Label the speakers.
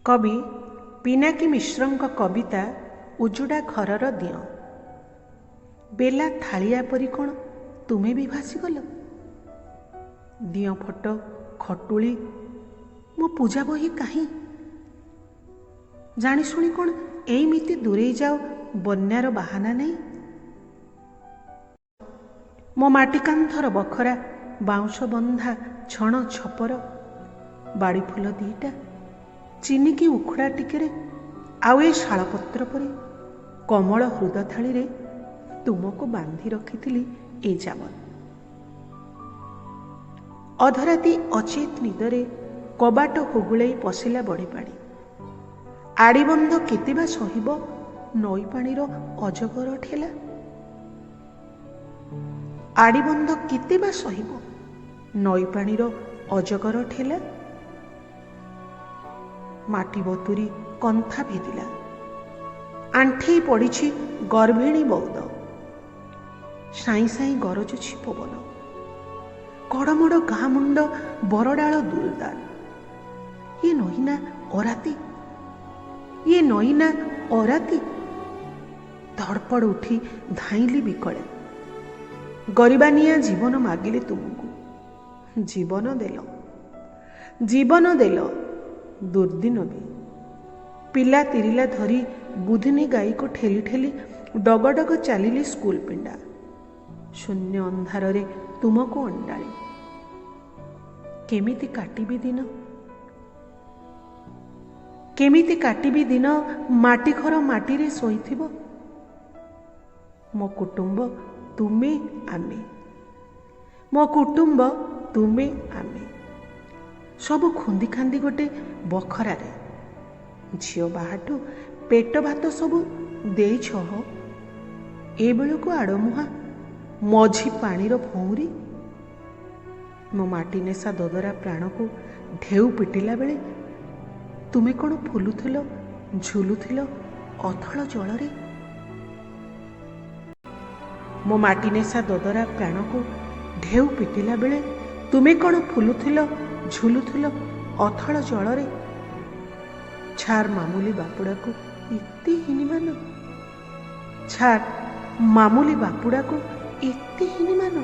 Speaker 1: କବି ପିନାକୀ ମିଶ୍ରଙ୍କ କବିତା ଉଜୁଡ଼ା ଘରର ଦିଅଁ। ବେଲା ଥାଳିଆ ପରି କ'ଣ ତୁମେ ବି ଭାସିଗଲ? ଦିଅଁ ଫଟୋ, ଖଟୁଳି, ମୋ ପୂଜା ବହି କାହିଁ? ଜାଣିଶୁଣି କ'ଣ ଏଇମିତି ଦୂରେଇ ଯାଅ ବନ୍ୟାର ବାହାନା ନେଇ? ମୋ ମାଟି କାନ୍ଥର ବଖରା, ବାଉଁଶ ବନ୍ଧା ଛଣ ଛପର, ବାଡ଼ି ଫୁଲ ଦିଟା, ଚିନିକି ଉଖୁଡ଼ା ଟିକେରେ, ଆଉ ଏ ଶାଳପତ୍ର ପରି କମଳ ହୃଦ ଥାଳିରେ ତୁମକୁ ବାନ୍ଧି ରଖିଥିଲି ଏ ଯାବତ୍। ଅଧରାତି ଅଚେତ ନିଦରେ କବାଟ ହୁଗୁଳେଇ ପଶିଲା ବଢ଼ିପାଣି। ଆଡ଼ିବନ୍ଧ କେତେ ବା ସହିବ ନଈ ପାଣିର ଅଜଗର ଠେଲା? ଆଡ଼ିବନ୍ଧ କେତେ ବା ସହିବ ନଈ ପାଣିର ଅଜଗର ଠେଲା? ମାଟି ବତୁରି କନ୍ଥା ଭେଦିଲା, ଆଣ୍ଠେଇ ପଡ଼ିଛି ଗର୍ଭିଣୀ ବଉଦ। ସାଇଁ ସାଇଁ ଗରଜୁଛି ପବନ, କଡ଼ମଡ଼ ଗାଁ ମୁଣ୍ଡ ବରଡାଳ ଦୁଲଦାଲ। ଇଏ ନଈନା ଅରାତି, ଇଏ ନଈନା ଅରାତି। ଧଡ଼ପଡ଼ ଉଠି ଧାଇଁଲି ବିକଳେ, ଗରିବାନିଆ ଜୀବନ ମାଗିଲି ତୁମକୁ, ଜୀବନ ଦେଲ, ଜୀବନ ଦେଲ। ଦୁର୍ଦିନ ବି ପିଲା ତିରିଲା ଧରି ବୁଧିନୀ ଗାଈକୁ ଠେଲି ଠେଲି ଡଗଡଗ ଚାଲିଲି ସ୍କୁଲ ପିଣ୍ଡା। ଶୂନ୍ୟ ଅନ୍ଧାରରେ ତୁମକୁ ଅଣ୍ଡାଳି କେମିତି କାଟିବି ଦିନ, କେମିତି କାଟିବି ଦିନ? ମାଟି ଘର ମାଟିରେ ଶୋଇଥିବ। ମୋ କୁଟୁମ୍ବ ତୁମେ ଆମେ, ମୋ କୁଟୁମ୍ବ ତୁମେ ଆମେ, ସବୁ ଖୁନ୍ଦି ଖାନ୍ଦି ଗୋଟେ ବଖରାରେ। ଝିଅ ବାହାଠୁ ପେଟ ଭାତ ସବୁ ଦେଇଛ ହୋ, ଏ ବେଳକୁ ଆଡ଼ମୁହାଁ ମଝି ପାଣିର ଭଉଁରୀ। ମୋ ମାଟି ନେଶା ଦଦରା ପ୍ରାଣକୁ ଢେଉ ପିଟିଲା ବେଳେ ତୁମେ କ'ଣ ଫୁଲୁଥିଲ, ଝୁଲୁଥିଲ ଅଥଳ ଜଳରେ? ମୋ ମାଟି ନେଶା ଦଦରା ପ୍ରାଣକୁ ଢେଉ ପିଟିଲା ବେଳେ ତୁମେ କ'ଣ ଫୁଲୁଥିଲ, ଝୁଲୁଥିଲ ଅଥଳ ଜଳରେ? ଛାର ମାମୁଲି ବାପୁଡ଼ାକୁ ଏତେ ହୀନିମାନ, ଛାର ମାମୁଲି ବାପୁଡ଼ାକୁ ଏତେ ହୀନିମାନ।